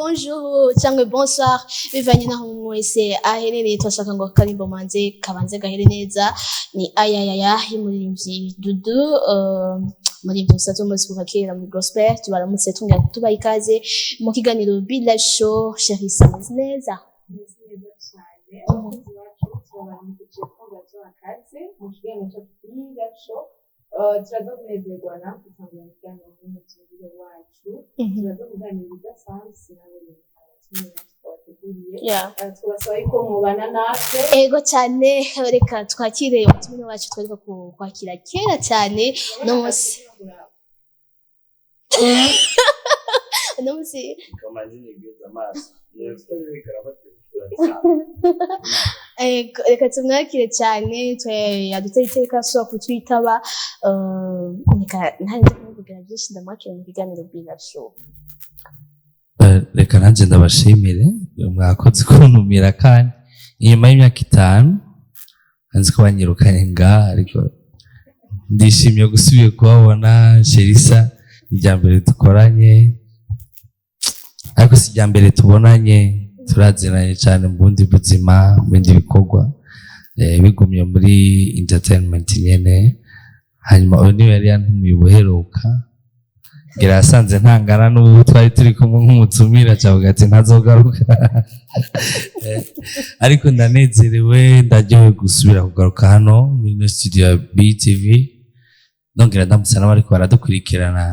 Bonjour cyangwa bonsoir, bivanye naho umwe wese aherereye. Turashaka ngo akarimbo manze kabanze gahere neza. Ni ayayaya y'umuririmbyi Dudu, umuririmbyi musaza w'umuzi kuva kera muri gospel. Tubaramutse, tongera tubaha ikaze mu kiganiro Be Live Show. Sherisa, meze neza? Meze neza cyane. Abakozi bacu turabaramukije, twongera tubaha ikaze mu kiganiro cyacu Be Live Show. Turaza kunezerwa natwe tutangura mu kiganiro n'umutumire wacu. Turaza kuganira ibidasanzwe, sinabonye abatumire bacu twabateguriye. Tubasaba yuko mubana natwe. Ego cyane. Reka twakire umutumire wacu twereka kwakira kera cyane. No munsi Kamanzi nigwiza amaso. Ego, reka tumwakire cyane. Twe yaduteye iteka asubira kutwitaba. Reka ntarinze kumubwira byinshi, ndamwakire mu kiganiro Be Live Show. Reka nanjye ndabashimire, mwakoze kuntumira kandi inyuma y'imyaka 5 nzi ko banyirukanye ngaha, ariko ndishimye gusubira kubabona. Sherisa, irya mbere dukoranye, ariko si irya mbere tubonanye, turazinanye cyane mu bundi buzima, mu bindi bikorwa, bigumye muri entertainment nyene. Hanyuma uyu niwe yari yantumiye ubuheruka, ngira yasanze ntangana n'ubu twari turi kumwe nk'umutumira, acavuga ati ntazogaruka. Ariko ndanezerewe, ndaryohewe gusubira kugaruka hano muri ino studio ya BTV, nongera ndamutsa n'abariko baradukurikirana.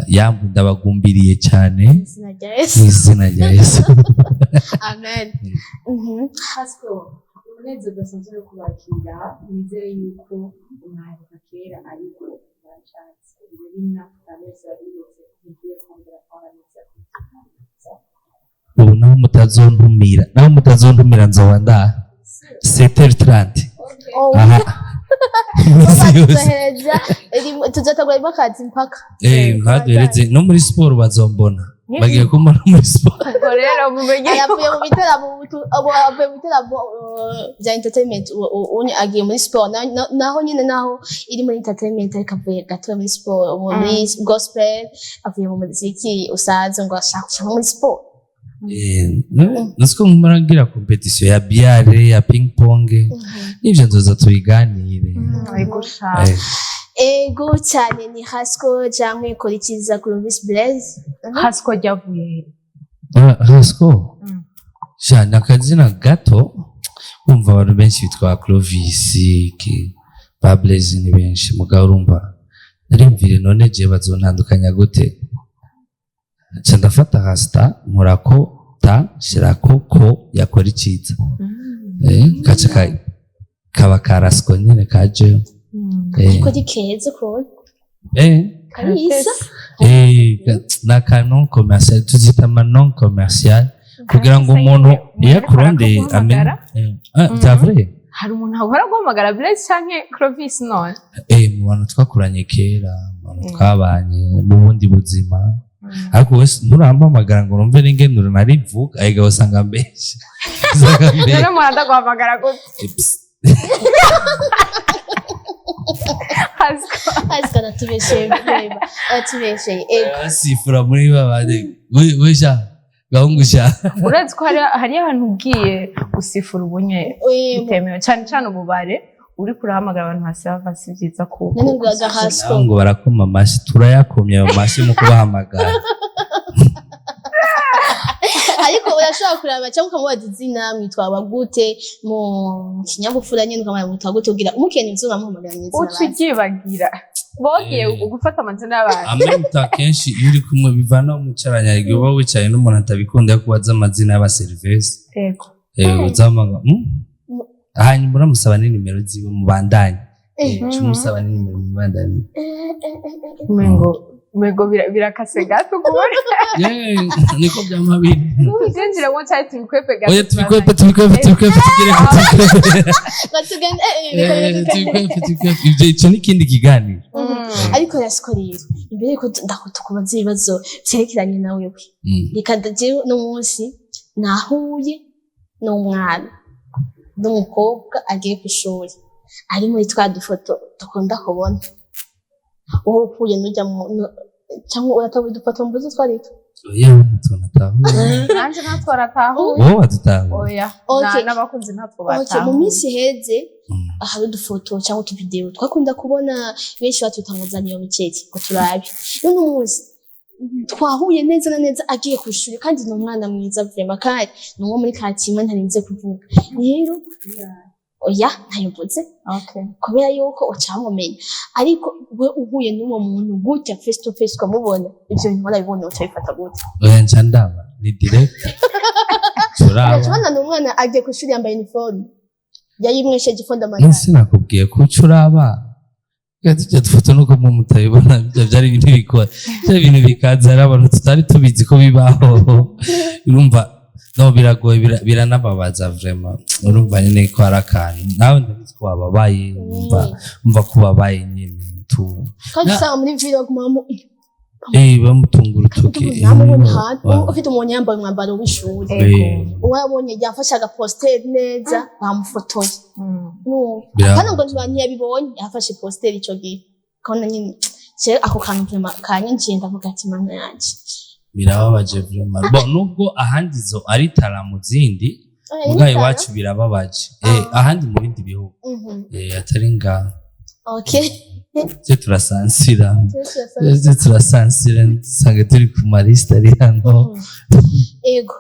Yambu, ndabagumbiriye cyane. Izina rya Yesu. Mu izina rya Yesu. Amen. Hasiko, umunezero udasanzwe wo kubakira. Nizere yuko mwaheruka kera, ariko murashatse ibiri imyaka amezi abiri mugiye kongera kubona. Ubu naho mutazontumira nzoba ndaha 7h30. Oh. Aha iminsi yose. Tuzohereza tuzatangura rimwe akazi mpaka. Nkaduhereze no muri siporo, bazombona, bagiye kumbona muri siporo. Ubwo rero mumenye. Avuye mu biteramo, avuye mu biteramo bya entertainment, unye agiye muri sport. Naho nyine, naho iri muri entertainment, ariko avuye gato muri sport, muri gospel, avuye mu muziki usanzwe ngo ashaka kuja muri sport. Nzi ko ngira compétition ya billard, ya ping pong, n'ivyo nzoza tubiganire. Ego sha. Ego cyane. Ni Hasco canke Korikiza Clovis Blaise. Hasiko ryavuye he? Ah, Hasco sha ni akazina gato. Wumva abantu benshi bitwa Clovis, ba Blaise ni benshi, mugabo urumva narimvire none je bazontandukanya gute? Nca ndafata rasta, nkorako ta, shirako ko yakora iciza, kaca kaba karasiko nyene kajeyo. Ariko ni keza ukuntu karisa. Ni aka nom commercial, tuzita ama nom commercial kugira ngo umuntu iyo akurondeye amenye. Ah, bya vrai. Hari umuntu ahora guhamagara Blaise canke Clovis none? Mu bantu twakuranye kera, mu bantu twabanye mu bundi buzima, ariko wese nturampamagara ngo numve n'ingenuro narivuga, ariko usanga mbeshe, usanga mbeshe. None umuntu adaguhamagara gute? Psst. Hasiko. Hasco aratubesheye kureba, aratubesheye, ego. Basifura muri babandi, we sha gahungu sha. Uretse ko hari ahantu ugiye gusifura ubunye bitemewe cyane cyane ububare, uriko urahamagara abantu hasi bava, si byiza ku None ngo agahasco. Naho ngo barakoma amashi, turayakomye ayo mashi mu kubahamagara. Ariko urashobora kuraba cyangwa ukamubaza izina, mwitwa gute mu kinyabupfura nyine, ukamubwira mwitwa gute, kugira umukene inzu uramuhamagara mu izina. Uca uryibagira, bogiye gufata amazina y'abantu. Amemta kenshi iyo uri kumwe bivana umucaranya, igihe uba wicaye n'umuntu atabikunda yo kubaza amazina y'abaserivisi. Uzamaga, Hanyuma uramusaba n'inimero ziwe mubandanye. Uca umusaba n'inimero mubandanye. Umengo birakase gato kubona. Niko byama biri. Tubyinjiremo cyari tubikwepe gato. Oya, tubikwepe, tubikwepe, tubikwepe, tugere ku tubikwepe. Batugende. Tubikwepe, tubikwepe, ibyo icyo ni ikindi kiganiro. Ariko Rasiko rero, imbere yuko tukubaza ibibazo vyerekeranye na wewe, reka jewe no munsi nahuye n'umwana n'umukobwa agiye kw'ishuri, ari muri twa dufoto dukunda kubona, wowe uhuye n'ujya mu cyangwa uratabura udufoto mbuze twari two. Oya. Ntatwo natahuye. Nanje ntatwo aratahuye. Wowe wadutahuye? Oya. Okay. N'abakunzi ntatwo Okay, mu batahuye. minsi iheze hari udufoto cyangwa utuvideo twakunda kubona, benshi batwita ngo zana iyo miceri ngo turabe. None umunsi twahuye neza na neza agiye ku ishuri, kandi ni umwana mwiza vraiment, kandi ni uwo muri quartier imwe ntarinze kuvuga. Rero oya, ntayo mvuze kubera yuko ucamumenya. Ariko we uhuye n'uwo muntu gutya face to face, ukamubona, ivyo bintu warabibonye, uca bifata gute? Oya, nca ndaba ni direct turaba. Urabona ni umwana agiye ku ishuri yambaye uniforme yayimwesheje fondamental. Nese nakubwiye ko uca uraba tujya dufoto nuko mu mutabibona. Ibyo byari ibintu bikora, byari ibintu bikaza ari abantu tutari tubizi ko bibaho. Urumva no biragoye, biranababaza vraiment. Urumva nyine ko hari akantu nawe ndabizi ko wababaye. Urumva ko ubabaye nyine tu. Kandi usanga muri ville bagumamo Bamutunga urutoki. Namubonye ahantu ufite umuntu yambaye umwambaro w'ishuri, uwabonye yafashe agapositeri neza, bamufotoye. Kandi ngo ntiyabibonye, yafashe positeri ico gihe, ukabona nyine je ako kantu vraiment kanyinjiye, ndavuga ati: "Mana yanje." Birababaje vraiment. Bon, nubwo ahandi zo ari tara mu zindi, mugaye iwacu birababaje. Ahandi mu bindi bihugu, atari ngaha. Twe turasansira, twe turasansira, usanga turi ku malisita ari hano. Ego,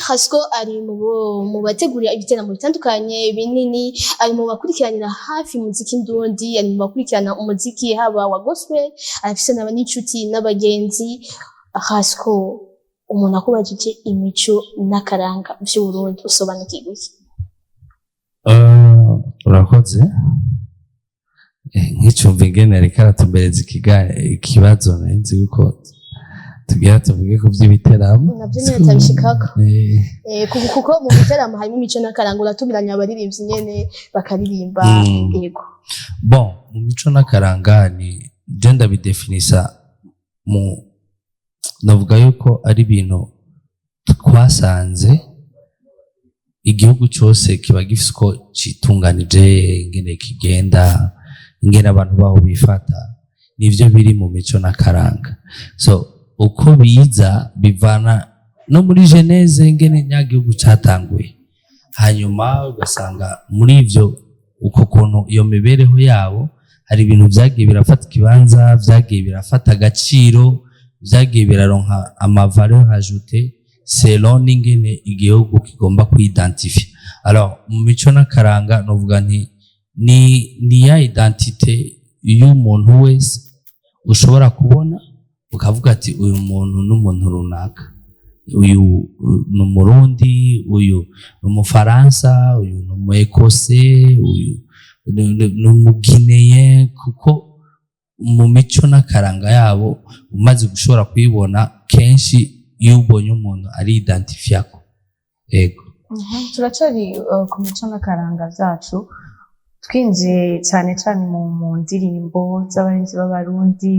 Hasco ari mu bategurira ibiteramo bitandukanye binini, ari mu bakurikiranira hafi umuziki ndundi, ari mu bakurikirana umuziki haba wa gospel, arafise n'aba n'inshuti n'abagenzi. Hasco, umuntu akubajije imico n'akaranga vy'Uburundi, usobanukirwa iki? Urakoze. Nkicumva ingene ariko aratumbereza ikibazo, nari nzi yuko tugira tuvuge ku vy'ibiteramo. Navyo nyene turabishikako. Kuko mu biteramo harimo imico n'akaranga, uratumiranya abaririmbyi nyene bakaririmba. Ego. Bon, mu mico n'akaranga ni je ndabidefinisa mu navuga yuko ari ibintu twasanze igihugu cyose kiba gifise uko citunganije, ingene kigenda, ingene abantu baho bifata, nivyo biri mu mico n'akaranga. So uko biza bivana no muri genèse, ingene nyagihugu catanguye, hanyuma ugasanga muri ivyo uko kuntu iyo mibereho yabo, hari ibintu vyagiye birafata ikibanza, vyagiye birafata agaciro, vyagiye biraronka amavaleur ajoutée selon n'ingene igihugu kigomba kwidentifia. Alors mu mico n'akaranga novuga nti ni ya identité y'umuntu wese ushobora kubona ukavuga ati: "Uyu muntu n'umuntu runaka, uyu ni Umurundi, uyu ni Umufaransa, uyu ni umu Ekose, uyu ni Umugineye," kuko mu mico n'akaranga yabo umaze gushobora kuyibona kenshi, iyo ubonye umuntu ari identifiyako. Ego. Turacari ku mico n'akaranga vyacu, twinjiye cyane cyane mu ndirimbo z'abarinzi b'Abarundi,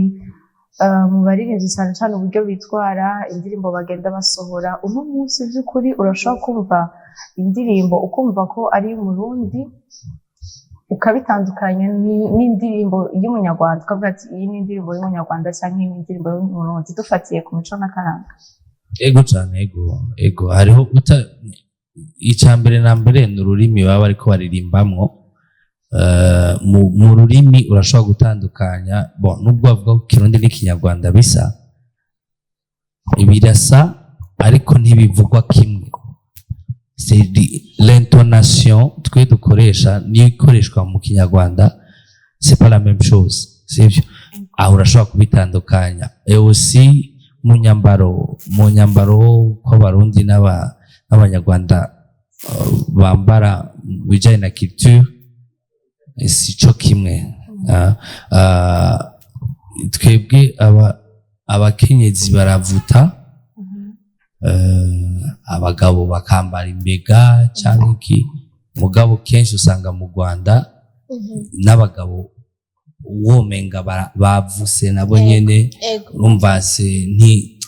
mu baririmbyi cyane cyane uburyo bitwara, indirimbo bagenda basohora uno munsi. By'ukuri urashobora kumva indirimbo ukumva ko ari iy'Umurundi, ukabitandukanya n'indirimbo y'Umunyarwanda, ukavuga ati: "Iyi ni indirimbo y'Umunyarwanda cyangwa iyi ni indirimbo y'Umurundi," dufatiye ku mico n'akaranga. Ego cyane, ego. Hariho uta icya mbere na mbere ni ururimi baba bariko baririmbamwo. Mu rurimi urashobora gutandukanya. Bon, nubwo bavuga ko Kirundi n'Ikinyarwanda bisa, birasa ariko ntibivugwa kimwe. C'est l'intonation twe dukoresha niyo ikoreshwa mu Kinyarwanda, c'est pas la même chose, sivyo? Aho urashobora kubitandukanya. Et aussi mu nyambaro ko Abarundi n'Abanyarwanda bambara mu bijanye na culture, si cyo kimwe. Twebwe abakenyezi baravuta, abagabo bakambara imbega cyangwa iki, mugabo kenshi usanga mu Rwanda n'abagabo womenga bavuse nabo nyene. Urumva se nti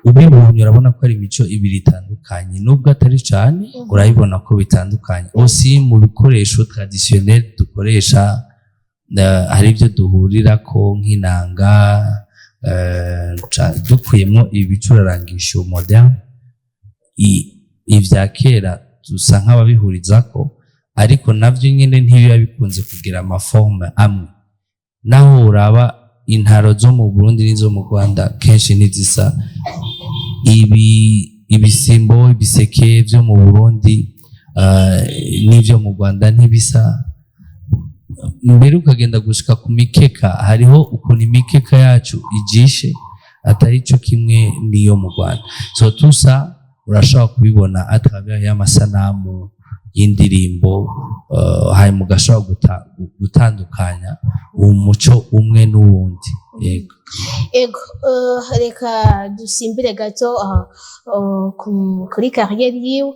ubibonye urabona ko ari imico ibiri itandukanye, nubwo atari cyane. Urabibona ko bitandukanye. Aussi mu bikoresho traditionnel dukoresha, hari ibyo duhurirako nk'inanga. Dukuyemo ibicurarangisho moderne, ivya kera dusa nk'ababihurizako, ariko navyo nyene ntibiba bikunze kugira ama formes amwe. Naho uraba intaro zo mu Burundi n'izo mu Rwanda, kenshi ntizisa. Ibisimbo, ibiseke vyo mu Burundi n'ivyo mu Rwanda ntibisa. Mbere ukagenda gushika ku mikeka, hariho ukuntu imikeka yacu ijishe atari cyo kimwe n'iyo mu Rwanda. So tusa urashobora kubibona à travers y'amasanamu y'indirimbo, hanyuma ugashobora gutandukanya umuco umwe n'uwundi. Yego. Ego, reka dusimbire gato kuri carrière yiwe.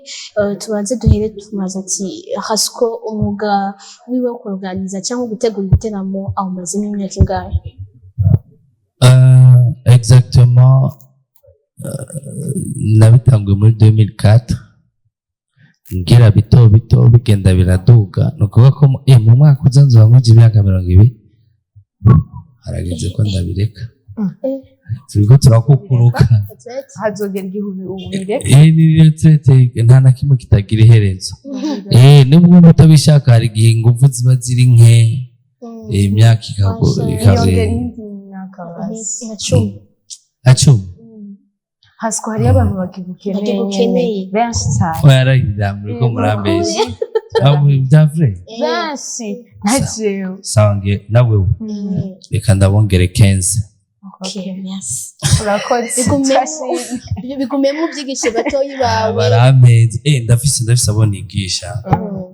Tubanze duhere tumaze ati Hasco, umwuga wiwe wo kuorganiza cyangwa gutegura ibiteramo awumazemo imyaka ingahe? Exactement, nabitanguye muri 2004, ngira bito bito, bigenda biraduga. Ni ukuvuga ko mu mwaka uza nzoba nkwije imyaka 20. Harageze ko ndabireka, turiko turakukuruka. Hazogera igihe ubireke. Ni retraite, nta na kimwe kitagira iherezo. Nubwo uba utabishaka, hari igihe ingufu ziba ziri nke, imyaka Washa. ikaba Yongera iyindi myaka basi. Nka 10. Nka 10. Hasiko hariyo abantu bakigukeneye Bakigukeneye. nyene, benshi cyane. Oya, arahirira, muriko murambesha. Ah, bya vrai? Benshi, nka jewe. Sawa, nge nawe reka ndabongere 15. Okay, merci. Urakoze. Bigumemo. Bigumemo, ubyigishe batoyi bawe. Barampenze. Ndafise abo nigisha.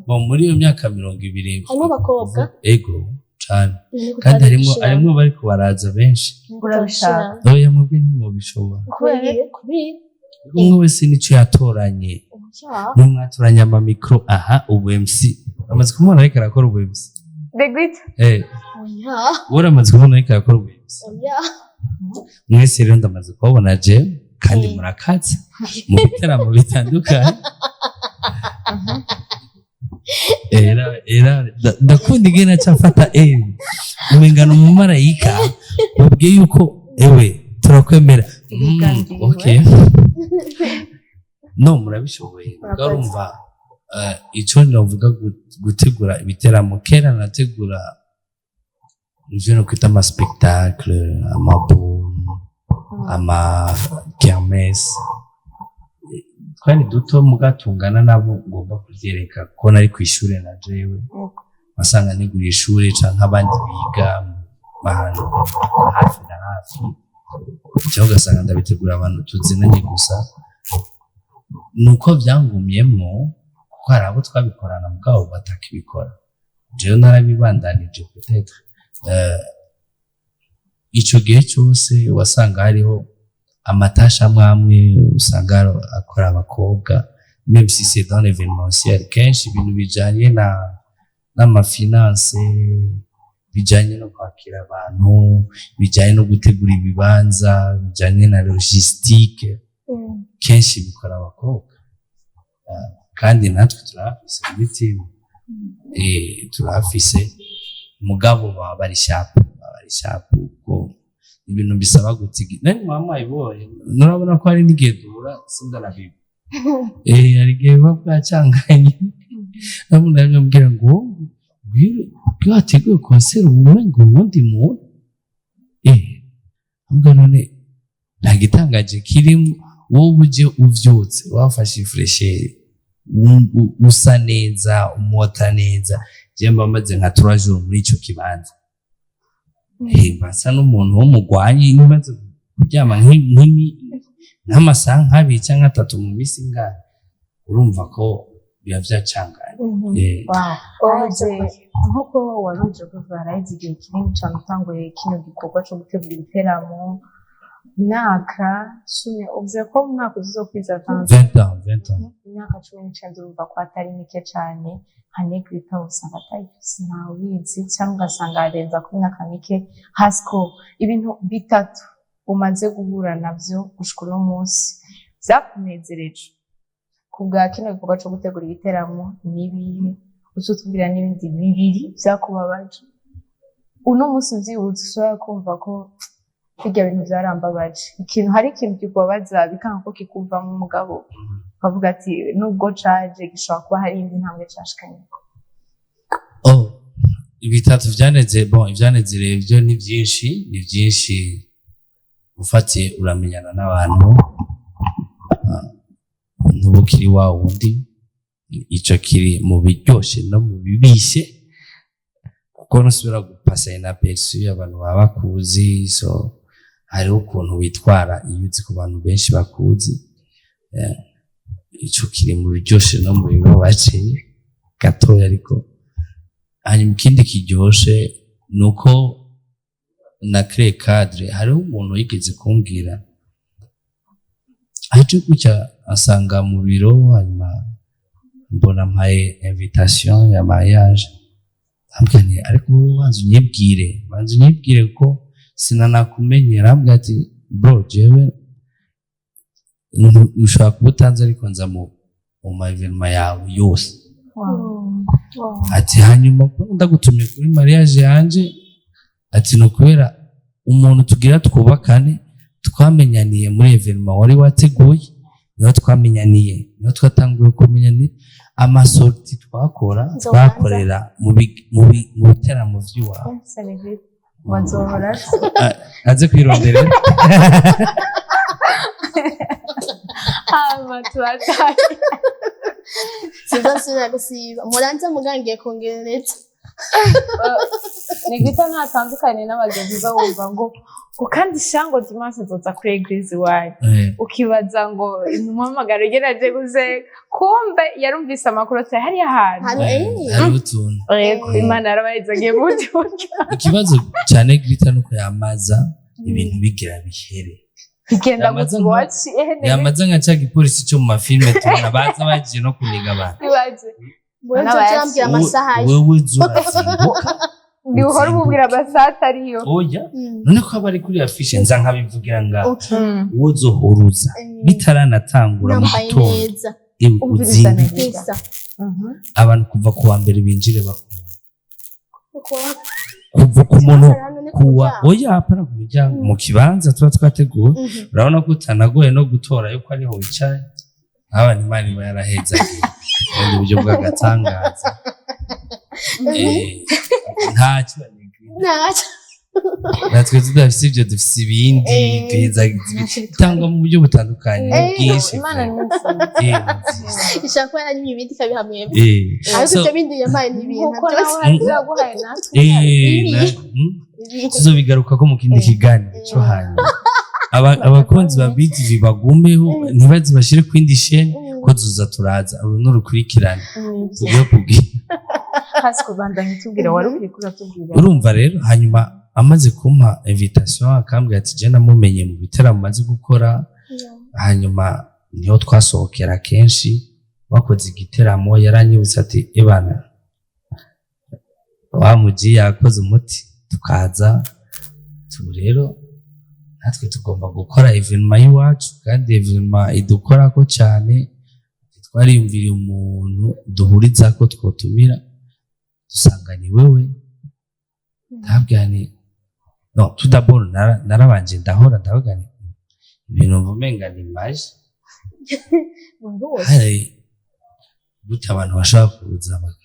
Bon, muri iyo myaka 20. Harimo abakobwa? Ego cane, kandi harimwo bariko baraza benshi. Urabishaka? Oya, mwebwe ntimwobishobora. Kubera kubera Umwe wese nico yatoranye. Oya. Mwe mwatoranye ama micro, aha ubu MC amaze kumubona ariko arakora ubu MC. Degrita. Oya. Wowe uramaze kumubona ariko arakora ubu MC? Oya. Mwese rero ndamaze kubabona je, kandi murakaze mu bitaramo bitandukanye. Era era ndakunda ingene aca afata, umenga ni umumarayika mubwiye yuko ewe turakwemera. Ibiganiro. Okay, no murabishoboye. Murakoze. Urumva, ico novuga, gutegura ibiteramo, kera nategura ivyo nokwita ama spectacle, amaboum, ama kermesse. Twari duto muga tungana nabo ngomba kuvyereka ko nari kw'ishure na jewe wasanga niguriye ishure canke abandi biga ahantu hafi na hafi, cyangwa ugasanga ndabitegura abantu tuzinanye gusa. Nuko vyangumyemwo, kuko hari abo twabikorana mugabo batakibikora, jewe narabibandanije. Peut-être ico gihe cyose wasanga hariho amatasha amwe amwe usanga akora abakobwa, même si c'est dans l'événementiel. Kenshi ibintu bijanye na n'ama finances, bijanye no kwakira abantu, bijanye no gutegura ibibanza, bijanye na logistique, kenshi bikora abakobwa. Kandi natwe turabafise muri team, turabafise, mugabo baba bari sharp, baba bari sharp, kuko ibintu bisaba gutiga. Nari mwamwayibonye, nurabona ko hari n'igihe duhura sindanabiba. Hari igihe buba bwacanganye, namwe ndamubwira ngo ngwino, iyo hateguye concert umwe ngo uwundi muntu, ahubwo none nta gitangaje kirimo. Wowe uje uvyutse, wafashe i fraîcheur, usa neza, umota neza, je mba maze nka 3 jours muri ico kibanza. Mba nsa n'umuntu w'umugwanyi maze kuryama nk'amasaha nk'abiri canke atatu mu minsi ingahe, urumva ko biba vyacanganye. Wow. Nk'uko wari uje kuvuga, haraheze igihe kinini cyane utanguye kino gikorwa cyo gutegura ibiteramo, imyaka 10, uvuze ko mu mwaka uzokwiza 20. 20 ans, 20 ans. Imyaka 19, urumva ko atari mike cyane. Nka Negrita usanga atayifise, ntawubizi, cyangwa ugasanga arenza ku myaka mike. Hasiko ibintu bitatu umaze guhura navyo gushika uno munsi vyakunezereje ku bwa kino gikorwa co gutegura ibiteramo n'ibihe? Uca utubwira n'ibindi bibiri vyakubabaje, uno munsi uvyibutse ushobora kumva ko Bijya bintu byarambabaje. Ikintu, hari ikintu kikubabaza bikanga ko kikuvamo, umugabo ukavuga ati nubwo caje gishobora kuba hari indi ntambwe cashikanyeko. Oh, bitatu vyaneze, bon, ivyanezereye byo ni byinshi, ni byinshi. Ufatiye uramenyana n'abantu, ntubukiri wa wundi. Ico kiri mu biryoshe no mu bibishe, kuko ntusubira gupasa inaperçu, abantu baba bakuzi. So hariho ukuntu witwara iyo uzi ku bantu benshi bakuzi. Ico kiri mu biryoshe no mu bibabaje gatoya. Ariko hanyuma ikindi kiryoshe ni uko na créé cadre. Hariho umuntu yigeze kumbwira aje gutya asanga mu biro, hanyuma mbona mpaye invitation ya mariage. Ambwira nti: "Ariko wowe banza unyibwire, banza unyibwire ko sinanakumenyera." Ambwira ati: "Bro, jewe ushobora kuba utanzi, ariko nza mu ma événements yawe yose." Ati: "Hanyuma ko ndagutumiye kuri mariage yanje," ati, "ni ukubera umuntu tugira twubakane twamenyaniye muri événement wari wateguye, niho twamenyaniye, niho twatanguye kumenyana, ama sorties twakora Nzobanza. twakorera mu biteramo vy'iwawe." Bazohora. Aze kwironderera. Hama turataye. Sinzasubira gusiba, muranze mugangiye kongereza. Ni guta ntatandukanye n'abagenzi uza wumva ngo kandi shango dimanche nzoza kuri église iwanyu, ukibaza ngo umuhamagaro ugeraje gusenga, kumbe yarumvise amakuru ati hariya hantu. Hano, Hariho utuntu. Yego, Imana yarabahizagiye mu bundi buryo. Ikibazo cyane Grita nuko yamaza ibintu bigira bihere. Bigenda Yamaze gusa waciye he? Yamaze nka ca gipolisi cyo mu mafilme tubona baza bagiye no kuniga abantu. Ibaze. Wewe nzoca urambwira amasaha ye. Wewe zurazinduka. Ni uhora umubwira amasaha atariyo. Oya, none ko aba ari kuri affiche, nza nkabivugira ngaho. Wozohuruza bitaranatangura mu Nambaye gitondo. neza. Umviriza uzinduke. neza. Nisa. Abantu kuva ku wa mbere binjire bakubona kuva ku muntu kuwa, oya, hapana ku miryango, mu kibanza tuba twateguwe. Urabona ko utanagoye no gutora yuko ariho wicaye. Abantu Imana iba yarahezagiye ubundi buryo bw'agatangaza. Ntacyo. Ntacyo. Natwe tudafise ibyo, dufise ibindi. Duhezagiza bitangwa mu buryo butandukanye bwinshi. Imana ni nziza. Ni nziza. Ishobora kuba yaranyimye ibindi ikabiha mwebwe, ariko So, ibyo bindi yampaye ni ibintu nkuko byose. nawe hari ibyo yaguhaye natwe. Tuzobigarukako mu kindi kiganiro cyo hanyuma. Abakunzi ba BTV bagumeho, ntibaze bashire ku yindi chaîne, ko tuza turaza uru n'urukurikirane tugiye kubwira. Hasi kubandanya tubwira, wari ukiri kuratubwira. Urumva rero, hanyuma amaze kumpa invitation akambwira ati je namumenye mu biteramo maze gukora, hanyuma niho twasohokera kenshi, bakoze igiteramo yaranyibutse ati: "Ebana, wa muji yakoze umuti." Tukaza tubu rero natwe tugomba gukora événement y'iwacu, kandi événement idukorako cyane. Twariyumviriye umuntu duhuriza ko twotumira, dusanga ni wewe. Ndabwira ni no, tout d'abord narabanje ndahora ndavuga nti ibintu umenga ni magie. Hari gute abantu bashobora kuza baka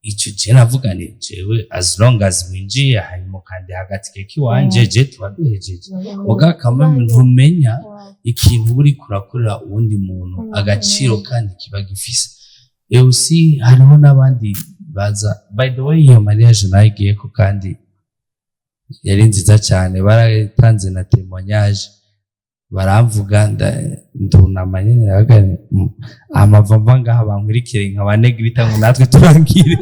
ico? Je navuga ni jewe, as long as winjiye hanyuma kandi hagati k'iwanje, je tuba duhejeje. Muga kamwe ntumenya ikintu uba uriko urakorera uwundi muntu, agaciro kandi kiba gifise. Et aussi hariho n'abandi baza. By the way, iyo mariage nayigiyeko kandi yari nziza cyane, baratanze na témoignage, baramvuga, ndunama nyene, ndavuga nti, amava mva ngaha bankurikire nka ba Negrita ngo natwe turangire."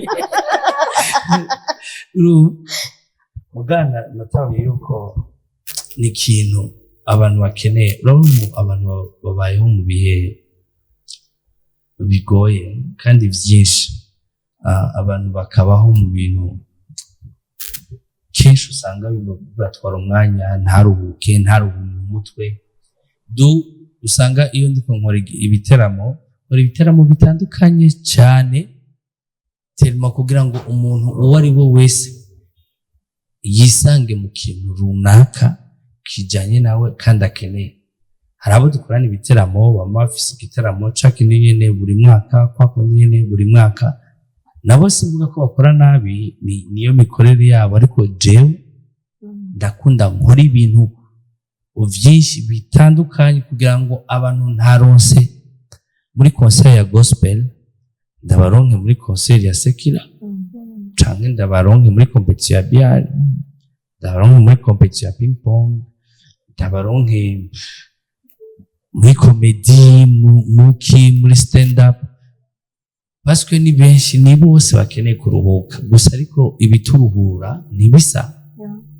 Mugana natahuye yuko ni ikintu abantu bakeneye. Urabona ubu abantu babayeho mu bihe bigoye kandi byinshi. Abantu bakabaho mu bintu kenshi usanga bibatwara umwanya, ntaruhuke, ntaruhure mu mutwe. Du usanga iyo ndiko nkora ibiteramo, nkora ibiteramo bitandukanye cyane terima kugira ngo umuntu uwo ari we wese yisange mu kintu runaka. Kijanye nawe kandi akeneye. Hari abo dukorana ibiteramo bama bafise igiteramo ca kindi nyene buri mwaka, kwa kundi nyene buri mwaka. Nabo simvuga ko bakora nabi, niyo mikorere yabo, ariko jewe ndakunda nkora ibintu vyinshi bitandukanye kugira ngo abantu ntaronse muri concert ya gospel ndabaronke muri concert ya secular, canke ndabaronke muri competition ya billard, ndabaronke muri competition ya ping pong, ndabaronke muri comédie, muki muri stand up, parce que ni benshi, ni bose bakeneye kuruhuka gusa, ariko ibituruhura ntibisa.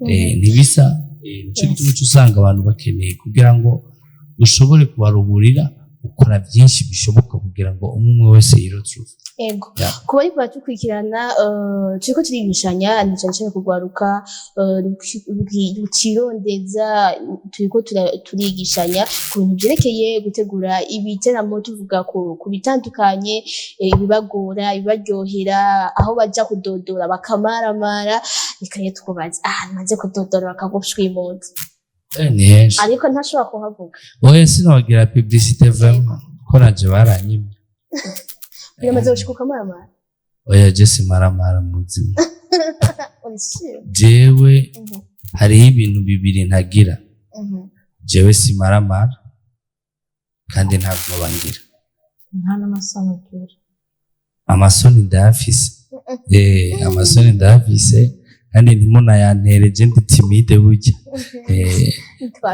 Ntibisa. Nico gituma uca usanga abantu bakeneye, kugira ngo ushobore kubaruhurira, ukora byinshi bishoboka kugira ngo umwe umwe wese yiretrouve. Ego. Yeah. Ku bariko baradukurikirana, turiko turigishanya na cane cane kugwaruka rukirondeza. Turiko turigishanya ku bintu vyerekeye gutegura ibiteramo, tuvuga ku bitandukanye, ibibagora, ibibaryohera, aho baja kudodora bakamaramara. Reka rero tukubaze ahantu maze kudodora bakagushwimuza. Ni henshi. Ariko ntashobora kuhavuga. Oya, sinogira publicité vraiment, ko nanje baranyimye. Biramaze gushika ukamaramara? Oya, je simaramara mu buzima. Uri sûr? Jewe hariho ibintu bibiri ntagira. Jewe simaramara kandi nta bwoba ngira. Nta n'amasoni ugira? Amasoni ndayafise. Amasoni ndayafise kandi ntimunayantere, ndi timide burya.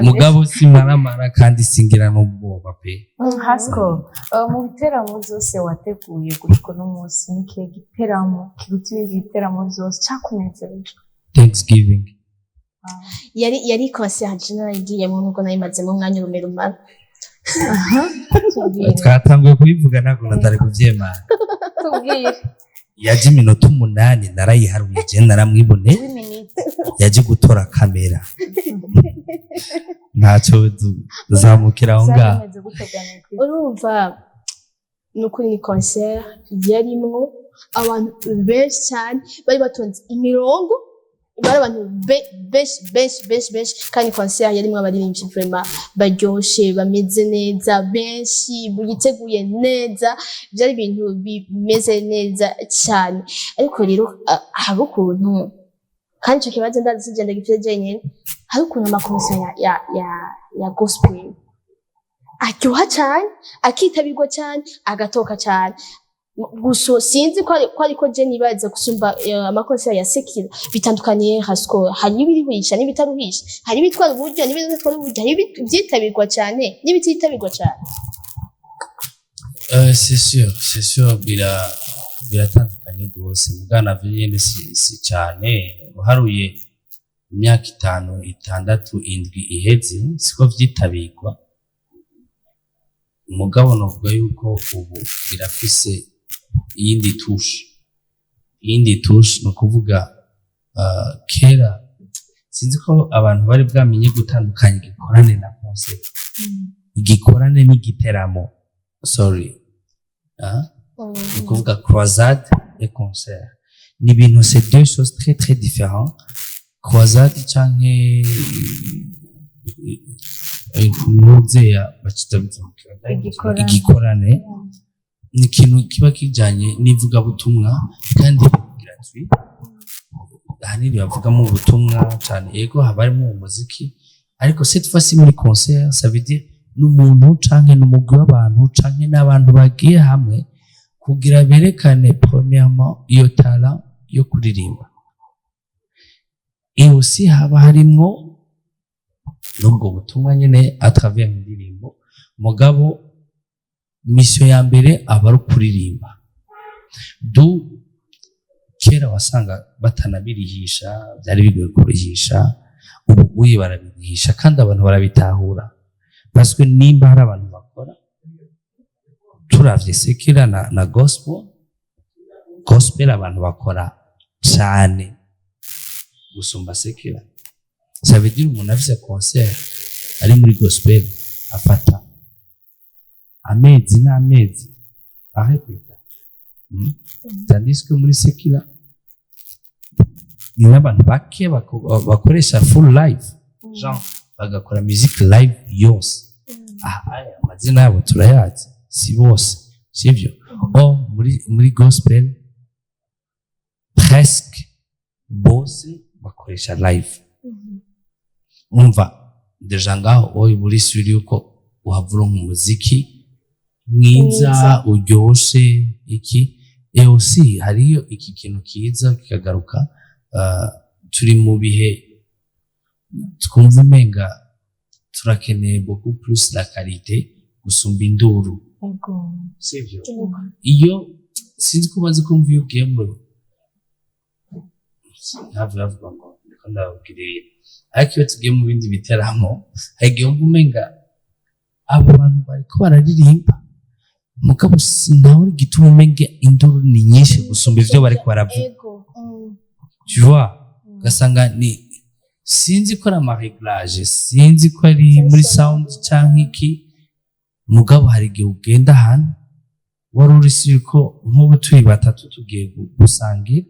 Mugabo simaramara kandi singira n'ubwoba pe. Hasco, mu biteramo byose wateguye gushika uno munsi, ni ikihe giteramo kiruta ibindi biteramo byose cyakunezereje? Thanksgiving. Yari concert je narayigiyemo nubwo nayimazemo umwanya urumerumara. Tubwire. Twatanguye kubivuga, ntabwo natari kuvyemanga. Tubwire. Yaje iminota 8, narayiharuye, je naramwibone. W'iminota? Yaje gutora kamera, ntacyo zamukira aho ngaho. Byari bimeze gute Ganekwi? Urumva, ni ukuri ni concert yarimwo abantu benshi cyane, bari batonze imirongo, bari abantu benshi benshi benshi benshi, kandi concert yarimwo abaririmbyi vraiment baryoshe, bameze neza, benshi biteguye neza. Byari ibintu bimeze neza cyane. Ariko rero hari ukuntu, kandi ico kibazo ndazi sigenda gifite jenyine, hari ukuntu amaconcert ya gospel aryoha cyane, akitabirwa cyane, agatoka cyane. Gusa sinzi ko ariko je nibaza gusumba amaconcert ya secular. Bitandukanye hasiko hari ibirihisha n'ibitaruhisha, hari ibitwara uburyo n'ibidatwara uburyo, hari ibyitabirwa cyane n'ibititabirwa cyane. C'est sûr, c'est sûr, biratandukanye rwose, mugana navyo nyene si cane. Uharuye imyaka 5, 6, 7 iheze, siko vyitabirwa. Mugabo novuga yuko ubu birafise iyindi touche. Iyindi touche ni ukuvuga, kera sinzi ko abantu bari bwamenye gutandukanya igikorane na concert, igikorane n'igiteramo, sorry. Ah? Ni ukuvuga croisade et concert ni ibintu, c'est deux choses très très différents. Croisade canke muzeya bacita Igikorane. Igikorane ni ikintu kiba kijanye n'ivugabutumwa kandi gratuit. Ahanini bavugamo ubutumwa cane, ego haba harimo umuziki, ariko cette fois ci muri concert, ça veut dire n'umuntu canke n'umugwi w'abantu canke n'abantu bagiye hamwe kugira berekane premièrement iyo talent yo kuririmba, et aussi haba harimwo n'ubwo butumwa nyene à travers indirimbo. Mugabo mission ya mbere aba ari ukuririmba. Du kera wasanga batanabirihisha, byari bigoye kurihisha. Ubu uye barabirihisha kandi abantu barabitahura, parce que nimba hari abantu bakora, turavye secular na gospel, gospel abantu bakora cane gusumba secular. Ça veut dire umuntu afise concert ari muri gospel afata amezi n'amezi arépéta. Tandis que muri secular ni n'abantu bake bakoresha full live, genre. Bagakora music live yose. Aha aya amazina yabo turayazi, si bose, sivyo? O muri gospel presque bose bakoresha live. Umva, déjà ngaho oyi muri sûr yuko uhavura umuziki mwiza. Mwiza. Uryoshe iki. Et aussi hariyo iki kintu kiza kikagaruka, turi mu bihe twumva umenga turakeneye beaucoup plus la qualité gusumba induru, sivyo? Iyo sinzi ko umaze kumva, iyo ugiye mu hafi bavuga ngo ndiko ndababwiriye, ariko iyo tugiye mu bindi biteramo hari igihe wumva umenga abo bantu bariko bararirimba, mugabo sinawe igituma umenga induru ni nyinshi gusumba ivyo bariko baravuga. Tu vois, ugasanga ni sinzi ko ari ama réglage, sinzi ko ari muri sound canke iki, mugabo hari igihe ugenda ahantu wari uri sûr ko nk'ubu turi batatu tugiye gusangira,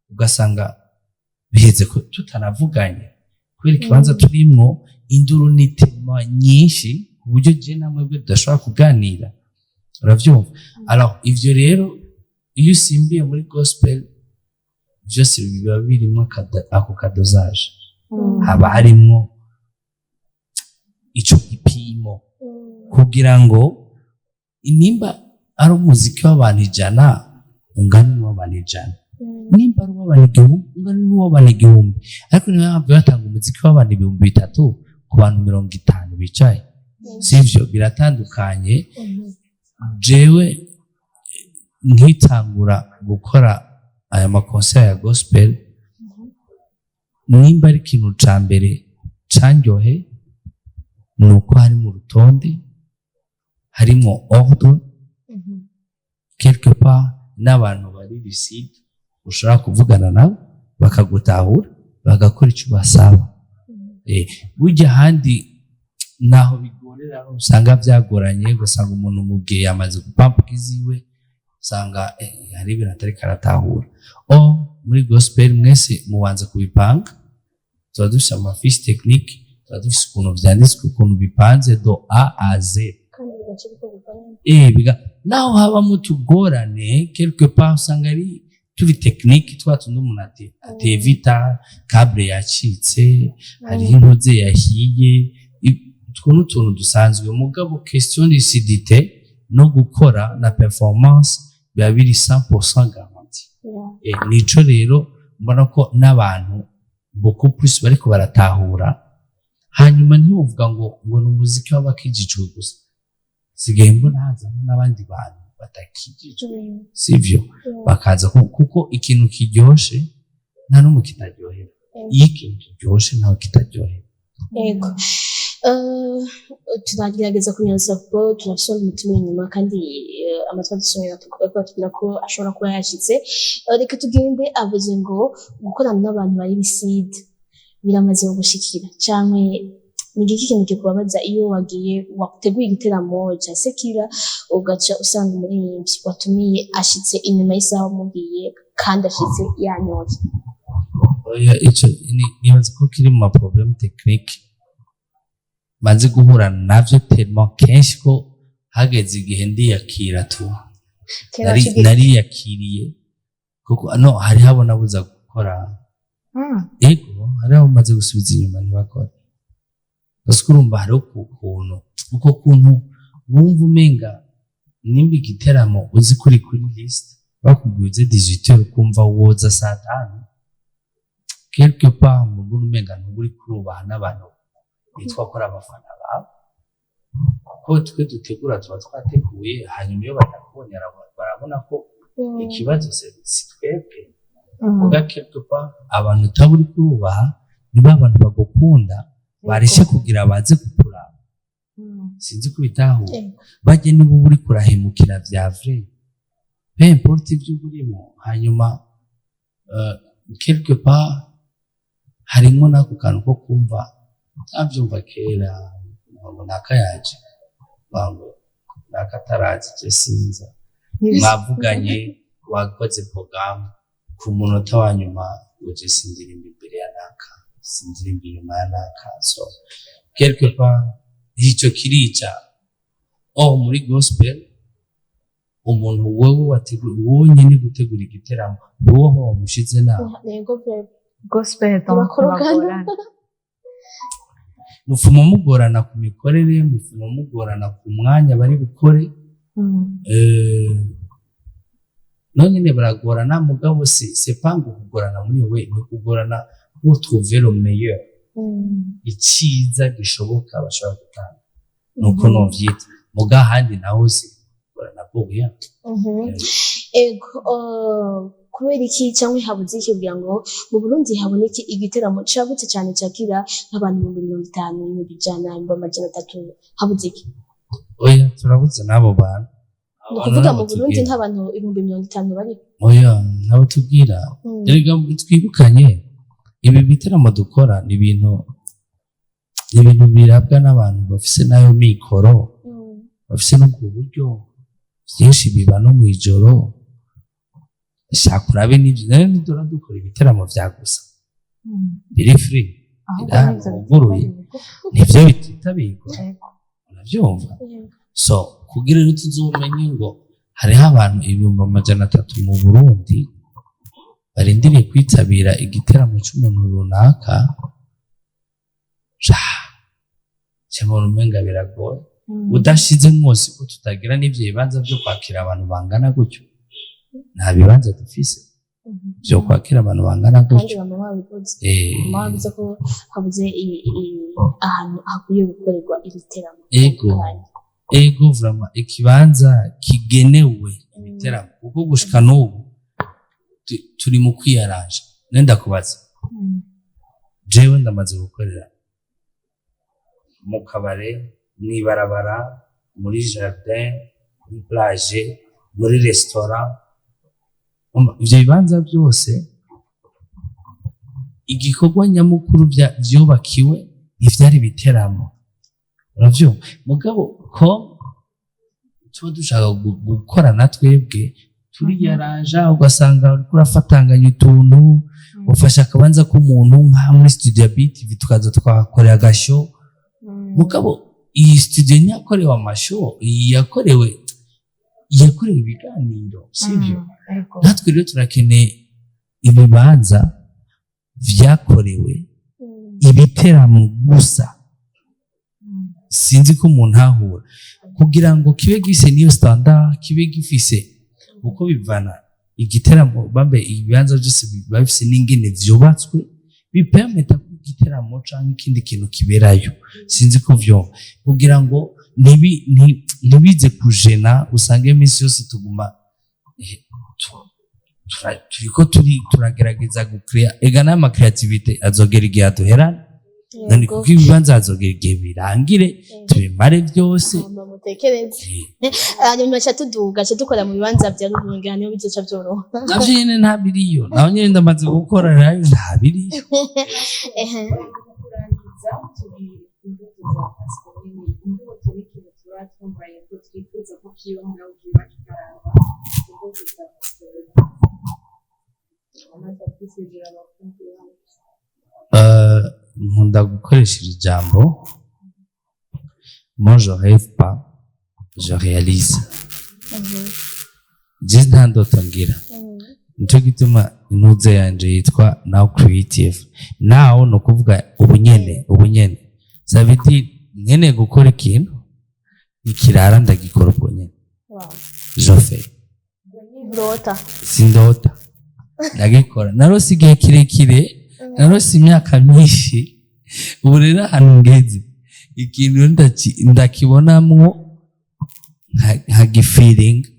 ugasanga biheze ko tutanavuganye kubera ikibanza turimwo induru ni tema nyinshi ku buryo je namwe bwe tudashobora kuganira, uravyumva? Alors ivyo rero iyo usimbiye muri gospel byose biba birimo ako ka dosage, haba harimwo ico gipimo kugira ngo nimba ari umuziki w'abantu 100 ungana n'uw'abantu 100, nimba ari uw'abantu 1000 ungana n'uw'abantu 1000. Ariko niyo mpamvu batanga umuziki w'abantu 3000 ku bantu 50 bicaye, sivyo? Biratandukanye. Jewe nkitangura gukora aya ma concert ya gospel, nimba ari ikintu ca mbere canryohe ni uko hari mu rutonde, harimo ordre quelque part, n'abantu bari lucide ushobora kuvugana nabo bakagutahura, bagakora icyo basaba. Burya ahandi naho bigorera, usanga byagoranye, ugasanga umuntu umubwiye yamaze gupampuka iziwe, usanga hari ibintu atariko aratahura. O muri gospel mwese mubanza kubipanga, tuba dufise ama fiche technique, tuba dufise ukuntu vyanditswe, ukuntu bipanze de A à Z. Kandi bigaca bikorwa neza. Biga naho habamo utugorane quelque part, usanga ari turi technique, twa tundi umuntu atevita câble yacitse, hariho intuze yahiye, utwo n'utuntu dusanzwe. Mugabo question lucidité no gukora na performance biba biri 100% garanti. Nico rero mbona ko n'abantu beaucoup plus bariko baratahura. Hanyuma ntiwuvuga ngo ni umuziki w'abakijijwe gusa, sigaye mbona hazamo n'abandi bantu batakijijwe, sivyo? Bakaza kuko ikintu kiryoshe nta n'umwe kitaryohera. Iyo ikintu kiryoshe ntawe kitaryohera. Yego. Turagerageza kunyaruza kuko turafise umutima inyuma, kandi amatwi adusumira batubwira ko ashobora kuba yashitse. Reka tugende. Avuze ngo gukorana n'abantu bari lucide biramaze gushikira, canke ni igiki kintu kikubabaza iyo wagiye wateguye igiteramo ca sekira, ugaca usanga umuririmbyi watumiye ashitse inyuma y'isaha umubwiye, kandi ashitse yanyoye? Oya, ico nibaza ko kiri mu ma problème technique maze guhura navyo tellement kenshi ko hageze igihe ndiyakira tu. Kera Nariyakiriye kuko no hariho abo nabuza gukora. Ego, hariho abo maze gusubiza inyuma ntibakore, parce que urumva hariho ukuntu uko kuntu wumva umenga nimba igiteramo uzi kuri liste bakubwiye uze 18 heures, ukumva woza saa tanu, quelque part mu mbona umenga ntuba uri kurubaha n'abantu bitwa ko ari abafana bawe, kuko twe dutegura tuba twateguye, hanyuma iyo batakubonye barabona ko ikibazo si twebwe. Muga quelque part abantu utaba uri kurubaha niba abantu bagukunda barishe kugira baze kukuraba, sinzi ko bitahura. Bajye niba uba uri kurahemukira vya vrai, peu importe ibyo uba urimo. Hanyuma quelque part harimo n'ako kantu ko kumva ntabyumva kera ngo nakayaje ngo nakatarazi je sinza, mwavuganye wakoze porogaramu, ku munota wa nyuma ngo je sindirimba imbere ya naka, sindirimba inyuma ya naka, so Quelque part ico kirica. Oh, muri gospel umuntu wewe wategura, wowe nyene gutegura igiteramo, wowe aho wamushize nawe. Yego pe. Gospel donc Abakorogana. bagorana. Mufuma mugorana ku mikorere, mufuma mugorana ku mwanya bari bukore. No nyene baragorana, mugabo c'est pas ngo kugorana muri we, ni kugorana pour trouver le meilleur, iciza gishoboka bashobora gutanga, nuko novyita. Muga ahandi naho si kugorana pour rien. Ego, kubera iki cyangwa habuze iki kugira ngo mu Burundi haboneke igiteramo cagutse cyane cakira nk'abantu 50,000, 100,000, 300,000? Habuze iki? Oya, turabuze n'abo bantu. Ni ukuvuga mu Burundi nk'abantu 50,000 bari? Oya, nabo tubwira. Erega twibukanye, ibi biteramo dukora ni ibintu birabwa n'abantu bafise n'ayo mikoro, bafise n'ubwo buryo. Byinshi biba no mw'ijoro. Shaka urabe n'ibyo rero, nidora dukora ibiteramo vya gusa biri free. Ahubwo Ira, nivyo wuguruye. bititabirwa. Nivyo bititabirwa. Uravyumva? So kugira rero tuzomenye ngo hariho abantu 300,000 mu Burundi barindiriye kwitabira igiteramo c'umuntu runaka, cyangwa umenga biragoye. Udashize mwose ko tutagira n'ivyo bibanza vyo kwakira abantu bangana gutyo, nta bibanza dufise vyo kwakira abantu bangana Kandi gutyo. bama babivuze, bama babivuze ko habuze ahantu hakwiye gukorerwa ibiteramo Ego. bitandukanye. Ego, vraiment ikibanza kigenewe ibiteramo, kuko gushika n'ubu turi mu kwiyaranja. Nenda kubaza, jewe ndamaze gukorera mu kabare, mw'ibarabara, muri jardin, kuri plage, muri restaurant. Umva, ivyo bibanza byose igikorwa nyamukuru vyubakiwe ntivyari ibiteramo, uravyumva? Mugabo ko tuba dushaka gukorana twebwe, turiyaranja, ugasanga uriko urafatanganya utuntu, ufashe akabanza k'umuntu nka muri studio ya BTV, tukaza twahakorera agashow. Mugabo iyi studio ntiyakorewe amashow, iyi yakorewe ibiganiro, sivyo? Natwe rero turakeneye ibibanza vyakorewe ibiteramo gusa. Sinzi ko umuntu ahura kugira ngo kibe gifise niyo standard, kibe gifise uko bivana igiteramo bambe. Ibibanza byose biba bifise n'ingene vyubatswe bipermeta ko igiteramo canke ikindi kintu kiberayo. Sinzi ko vyumva, kugira ngo ntibize kujena, usange iminsi yose tuguma turiko turagerageza gucrea. Ega n'ama créativité azogera igihe aduherana none, kuko ibibanza hazogera igihe birangire, tubimare byose. Hama mutekereze, hanyuma ca tuduga, ca dukora mu bibanza vya ruguru, niho bizoca vyoroha. Navyo nyene nta biriyo, naho nyene ndamaze gukora nayo nta biriyo. Kurangiza, tubwire imbuto za Pasco nini. Imbuto ni ikintu tuba twumvaye ko twifuza ko kiba, mugabo kiba kikaraba. Imbuto za Pasco, amaze kwisezera abakunzi bacu. Nkunda gukoresha iri jambo: moi je rêve pas, je réalise. Je nta ndoto ngira, nico gituma intuze yanje yitwa Now Creative. Now ni ukuvuga ubunyene, ubunyene. Ça veut dire nkeneye gukora ikintu, nikirara ndagikora ubwo nyene. Je fais. Ndota? Sindota, ndagikora. Narose igihe kirekire, narose imyaka myinshi. Ubu rero ahantu ngeze, ikintu ndakibonamwo nkagifiringa,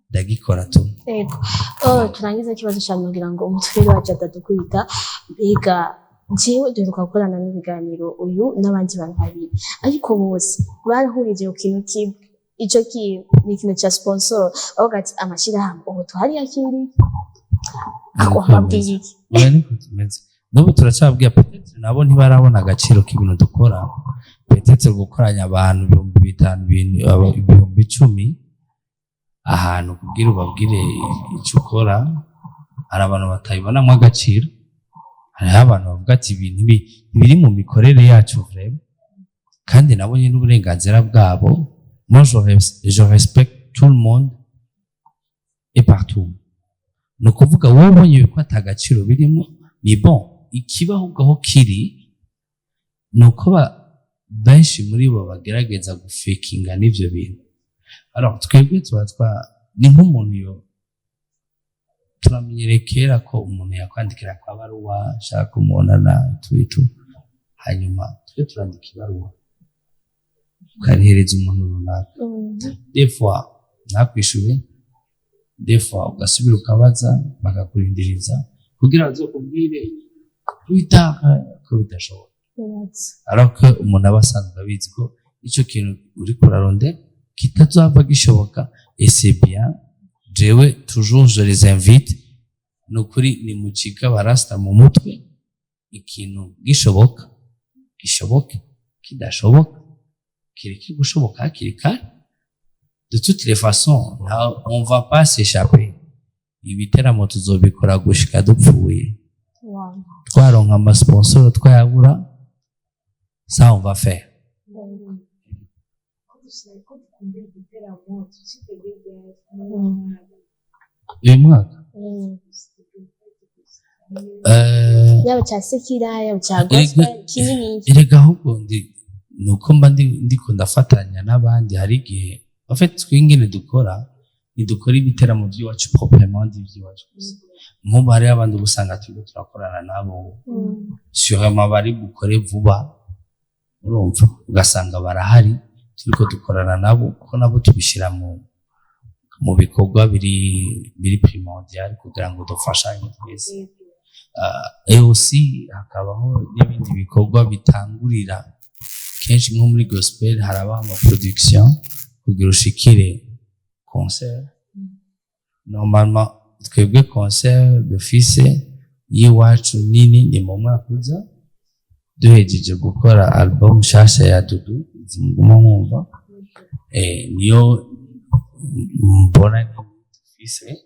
ndagikora tu. Yego. Oh, turangize ikibazo cyane kugira ngo umutwe wacu atadukubita. Mbega jewe duheruka gukorana n'ibiganiro uyu n'abandi bantu babiri, ariko bose barahurije ku kintu kimwe. Ico kintu ni ikintu ca sponsor. Bavuga ati amashirahamwe ubu tuhari yakiri ako habwiye iki? Oya, niko tumeze n'ubu, turacabwira. Peut-être nabo ntibarabona agaciro k'ibintu dukora. Peut-être gukoranya abantu 5000, 10,000 ahantu kugira ubabwire icyo ukora, hari abantu batabibonamo agaciro. Hariho abantu bavuga ati ibintu ntibiri mu mikorere yacu vraiment. Kandi nabo nyine uburenganzira bwabo. Moi, je respecte tout le monde et partout. Ni ukuvuga, wowe ubonye ko ata gaciro birimo, ni bon. Ikibaho aho kiri ni uko benshi muri bo bagerageza gufekinga n'ivyo bintu. Alors twebwe tuba twa ni nk'umuntu yo turamenyereye kera ko umuntu yakwandikira kwa baruwa ashaka kumubonana tuitu, hanyuma twe turandika ibaruwa ukarihereza umuntu runaka. Des fois ntakwishure, des fois ugasubira ukabaza, bakakurindiriza kugira bazokubwire plus tard ko bidashoboka, alors que umuntu aba asanzwe abizi ko ico kintu uriko urarondera kitazova gishoboka. Et c'est bien. Jewe toujours je les invite, ni ukuri nimucike abarasta mu mutwe. Ikintu gishoboka gishoboke, kidashoboka kireke gushoboka hakiri kare. De toutes les façons, on va pas s'échapper. Ibiteramo tuzobikora gushika dupfuye. Twaronka amasponsor, twayabura, ça on va faire. Ko dushaka ko dukunda igiteramo, tucitegeye Uyu mwaka Yaba cya secular, yaba cya gospel, kinini. Erega ahubwo ndi nuko mba ndiko ndafatanya n'abandi. Hari igihe, en fait, twingene dukora, ntidukora ibiteramo by'iwacu proprement dit by'iwacu gusa. Nk'ubu hariho abandi uba usanga turiko turakorana nabo, sûrement bari bukore vuba, urumva, ugasanga barahari turiko dukorana nabo, kuko nabo tubishyira mu bikorwa biri primordial kugira ngo dufashanye twese. Et aussi hakabaho n'ibindi bikorwa bitangurira kenshi nko muri gospel, harabaho ama production kugira ushikire concert. Normalement twebwe concert dufise y'iwacu nini ni mu mwaka uza, duhejeje gukora album nshasha ya Dudu zimuguma nkumva. Niyo mbona dufise.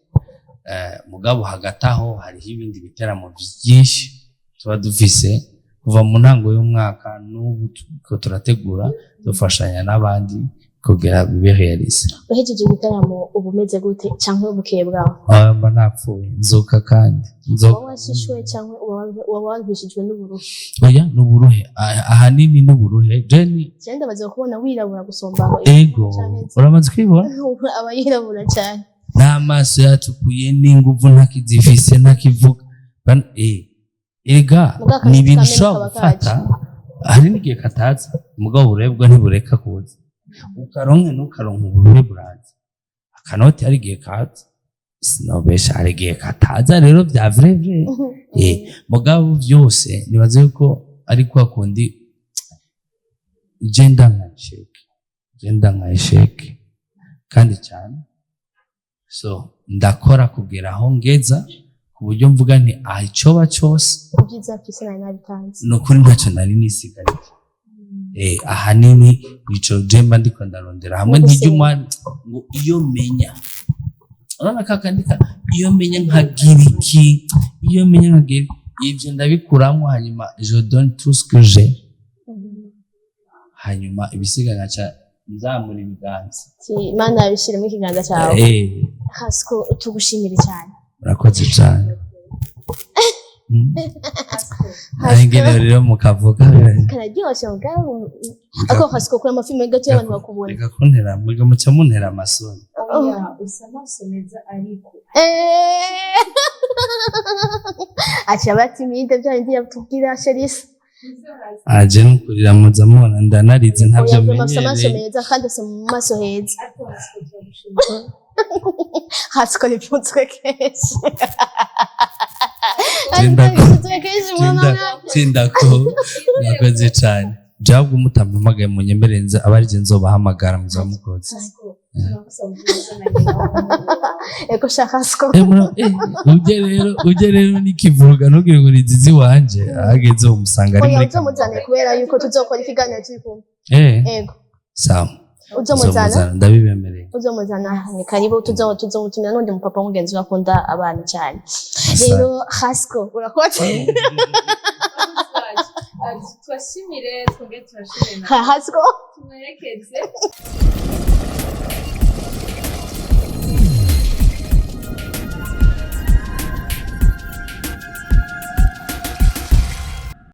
Mugabo hagati aho hariho ibindi biteramo byinshi tuba dufise kuva mu ntango y'umwaka n'ubu turiko turategura, dufashanya n'abandi kugira bibe réalisé. Uhejeje igitaramo uba umeze gute, canke bukeye bwawe? Ah, mba napfuye, nzoka kandi nzoka. Uba washishwe canke uba warwishijwe n'uburuhe? Oya, n'uburuhe. Ahanini n'uburuhe jeni. Cyane ndabaza kubona wirabura gusumba aho. Ego. Uramaze kwibona? Aba yirabura cyane. N'amaso yatukuye, n'inguvu ntakizifise, ntakivuga. Erega Mugabo ni ibintu kamena ushobora kaba gufata, hari n'igihe kataza, mugabo uburuhe bwo ntibureka kuza. Ukaronke ntukaronke, uburuhe buraza. Akanoti hari igihe kaza, sinobesha, hari igihe kataza rero bya vrai vrai. Mugabo byose nibaze yuko ari kwa kundi je ndanka échec, je ndanka échec kandi cyane. So ndakora kugera aho ngeza ku buryo mvuga nti aha icoba cyose. Ibyiza mfise nari nabitanze. Ni ukuri ntacyo nari nisigariye. Ahanini nico je mba ndiko ndarondera hamwe. No ntijya gusenga. Umwanya ngo iyo menya, urabona ka kandi ka iyo menya nkagira iki, iyo menya nkagira ivyo, ndabikuramwo, hanyuma je donne tout ce que j'ai, hanyuma ibisigaye nkaca nzamura ibiganza. Ati, Imana yabishiremo ikiganza cyawe. Hasiko, tugushimire cyane. Murakoze cyane. Ingene rero mukavuga. Kararyoshe mugabo ako Hasiko kuri amafilme gato y'abantu bakubona. Reka kuntera, muga muca muntera amasoni. Oya, usa amaso meza ariko. Aciye aba timide, bya bindi yatubwira Sherisa. Aje nukurira muza mubona ndanarize, ntabyo Oya, afise amaso menyereye. meza kandi afise mu maso heza. Ariko Hasiko, turagushimira. Hasiko nipfunzwe kenshi. Genda Nipfunzwe kenshi muri uno mwaka. Tindako, murakoze cyane. Jabwo mutampamagaye munyemerere nze aba ari je nzobahamagara muzamukoze. Hasiko, turagusaba ubwiza na nyina w'umuhungu wawe. Ego sha Hasiko. Ujye rero nikivuga, ntugire ngo ni zizi wanje ahageze umusanga ari Oya, muri uzomuzane kubera yuko tuzokora ikiganiro turi kumwe. Ego. Sawa. Uzomuzana. Nzomuzana, ndabibemereye. Uzomuzana, ni karibu. Tuzomutumira n'undi mupapa w'umugenzi we akunda abantu cyane. Rero Hasiko, urakoze. Abakunzi bacu, Tubashimire, twongere tubashimire na Hasiko. tumwerekeze.